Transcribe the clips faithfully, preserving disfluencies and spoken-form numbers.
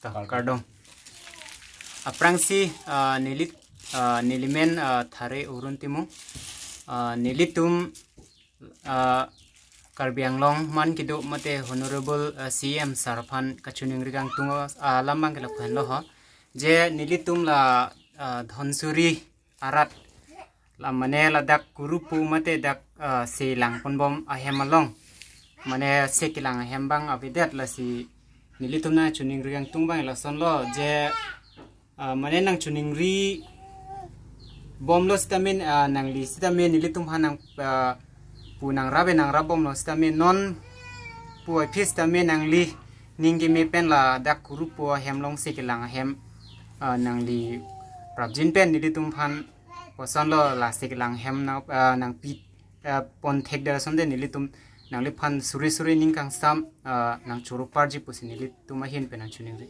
To, kardom. Aphrangsi, ah, neli, ah, nelimen, ah, Thare Arun Timung. Ah, nelitum, ah, Karbi Anglong man kedo mate Honorable, ah, C M sir aphan kachiningri kangtung, ah, alam abang ke lapu henlo ho. Je nelitum la, ah, Dhansiri arat. La mane ladak Kurupu mate dak, ah, se langponbom ahem along. Mane se kelang ahem abang avedet, lasi nelitum nangchiningri kangtung abang lasonlo je, ah, mane nangchiningri bomlo sitame, ah, nangli sitame nelitum aphan nang, ah, pu nangrap nangrapbomlo sitame non pu aphi sitame nangli ning keme pen ladak Kurupu ahem along se kelang ahem, ah, nangli prapjin pen nelitum aphan kosonlo la se kelang ahem nang, ah, nangpi, ah, pon thekdet asonte nelitum nangliphan suri suri ning kangsam, ah, nangchoro parji pusi nelitum ahin pen nangchiningri.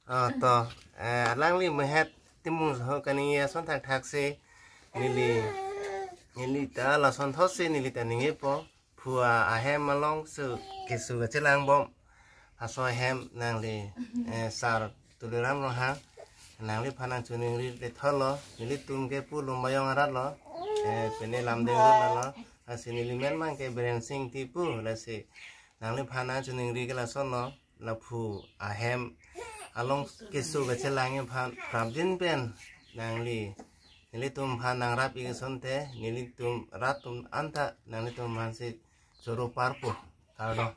Ah, to, eh, alangli Mehet Timung ho kaningje ason thakthak si neli, neli ta lason thotsi neli ta ningjepo. Phu ahem along su kesu kachelangbom. Aso ahem nangli, eh, sir Tuliram Ronghang. Nangliphan nangchiningri le thotlo. Nelitum ke pu Lumbajong arat lo. Eh, pine Lumding lo. Lasi nelimen abang ke Biren Singh Ingti pu. Lasi nangliphan nangchiningri ke lasonlo. Laphu ahem along kesu kachelang aphan prapjin pen nangli nelitum aphan nangrap-ik asonte nelitum rat atum anta nanglitum aphansi choro parpo. Kardom.